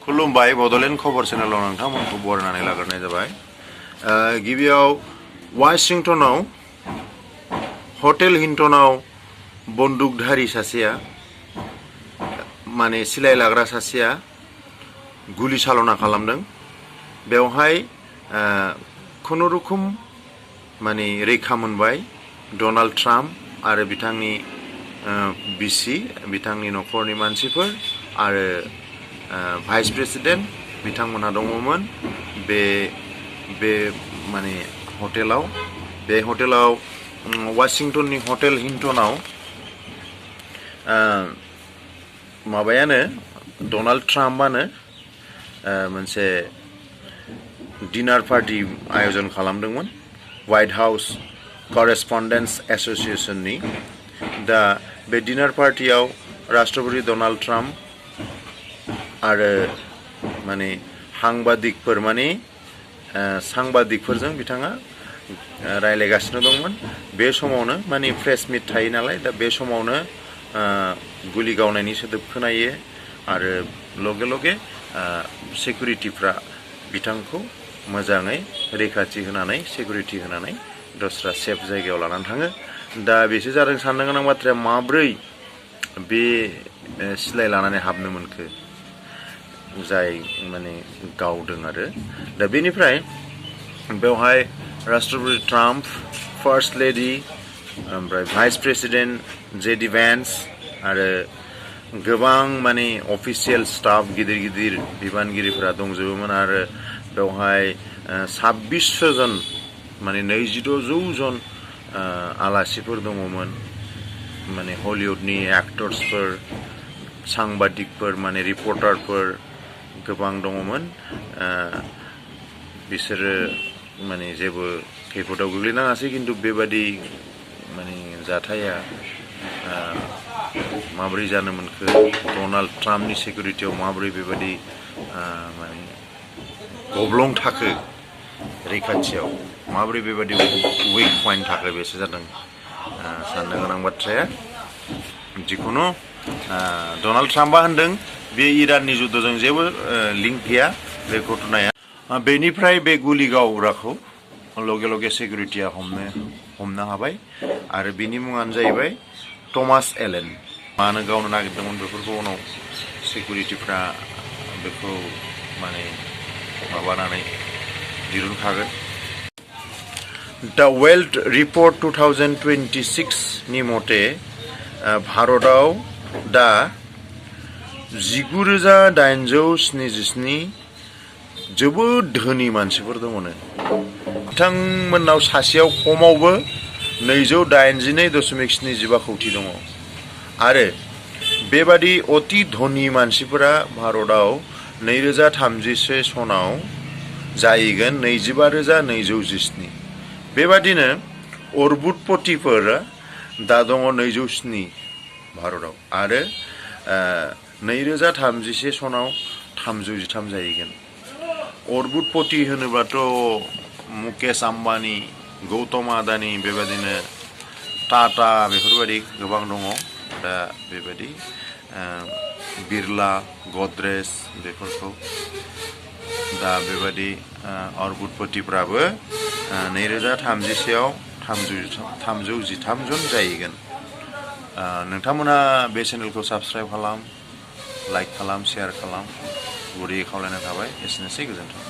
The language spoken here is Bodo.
खुलुमबाय बड'लेण्ड खबर चेनेलाव नोंथांमोनखौ बरायनानै लाग्रोनाय जाबाय। गिबियाव वाशिंटनाव हटेल हिल्टनाव बन्दुकधारी सासेया माने सिलाय लाग्रा सासेया गुलि चालना खालामदों। बेवहाय खुनुरुखुम माने रैखा मोनबाय डनाल्ड ट्राम्प आरो बिथांनि बिसि बिथांनि न'खरनि मानसिफोर आरो भाइस प्रेसिडेन्ट बिथांमोनहा दङमोन बे माने हटेलाव। बे हटेलाव वाशिंटननि हटेल हिल्टनाव माबायानो डनाल्ड ट्राम्पआनो मोनसे डिनार पार्टी आयोजन खालामदोंमोन व्हाइट हाउस करेस्पन्डेन्ट्स एस'सिएशननि। दा बे डिनार पार्टियाव राष्ट्रपति डनाल्ड ट्राम्प आरो माने सांबादिकफोर माने सांबादिकफोरजों बिथाङा रायलायगासिनो दंमोन। बे समावनो माने प्रेस मिट थायो नालाय, दा बे समावनो गुलि गावनायनि सोदोब खोनायो आरो लगे लगे सिकिउरिटिफ्रा बिथांखौ मोजाङै रैखाथि होनानै सिकिउरिटि होनानै दस्रा सेफ जायगायाव लानानै थाङो। दा बेसो जादों साननो गोनां बाथ्राया, माब्रै बे सिलाय लानानै हाबनो मोनखो जाय माने गावदों आरो। दा बेनिफ्राय बेवहाय राष्ट्रपति ट्राम्प, फार्स्ट लेडि, ओमफ्राय भाइस प्रेसिडेन्ट जेडि भेन्स आरो गोबां माने अफिसियेल स्टाफ गिदिर गिदिर बिबानगिरिफोरा दंजोबोमोन। आरो बेवहाय 2600 जन माने 2600 जन आलासिफोर दङमोन, माने हलिउडनि एक्टर्सफोर, सांबादिकफोर माने रिपर्टारफोर गोबां दङमोन। बिसोरो माने जेबो खैफोदाव गोग्लैनाङासै, खिन्थु बेबादि माने जाथाया माब्रै जानो मोनखो, डनाल्ड ट्राम्पनि सिकिउरिटियाव माब्रै बेबादि माने गब्लं थाखो, रैखाथियाव माब्रै बेबादि उइक पइन्ट थाखो, बेसो जादों साननो गोनां बाथ्राया। जिखुनु डनाल्ड ट्राम्पआ होनदों बे इराननि जुद्धजों जेबो लिंक गैया बे घटनाया। बेनिफ्राय बे गुलि गावग्राखौ लगे लगे सिकिउरिटिया हमनो हाबाय आरो बिनि मुङानो जाहैबाय थमास एलेन। मानो गावनो नागिरदोंमोन बेफोरखौ उनाव सिकिउरिटिफ्रा बेखौ माने माबानानै दिरुनखागोन। दा वेल्थ रिपर्ट 2026 नि मथे भारतआव दा 19,877 जोबोद धोनि मानसिफोर दङनो। बिथांमोननाव सासेयाव खमावबो 282.75 कौटि दङ। आरो बेबादि अति धनि मानसिफोरा भारतआव 2031 सनाव जाहैगोन 25,217। बेबादिनो अर्बुदपतिफोर दा दङ 207 भारतआव, आरो 2031 सनाव 313 जाहैगोन। अर्बुदपति होनोबाथ' मुकेश आम्बानी, गौतम आदानी, बेबादिनो टाटा बेफोरबायदि गोबां दङ। दा बेबायदि बिरला, गद्रेज बेफोरखौ दा बेबायदि अर्बुदपतिफ्राबो 2031आव 313 जन जाहैगोन। नोंथांमोना बे चेनेलखौ साबस्क्राइब खालाम, लाइक खालाम, शेयार खालाम, गुरैयै खावलायनाय थाबाय। एसेनोसै, गोजोन्थों।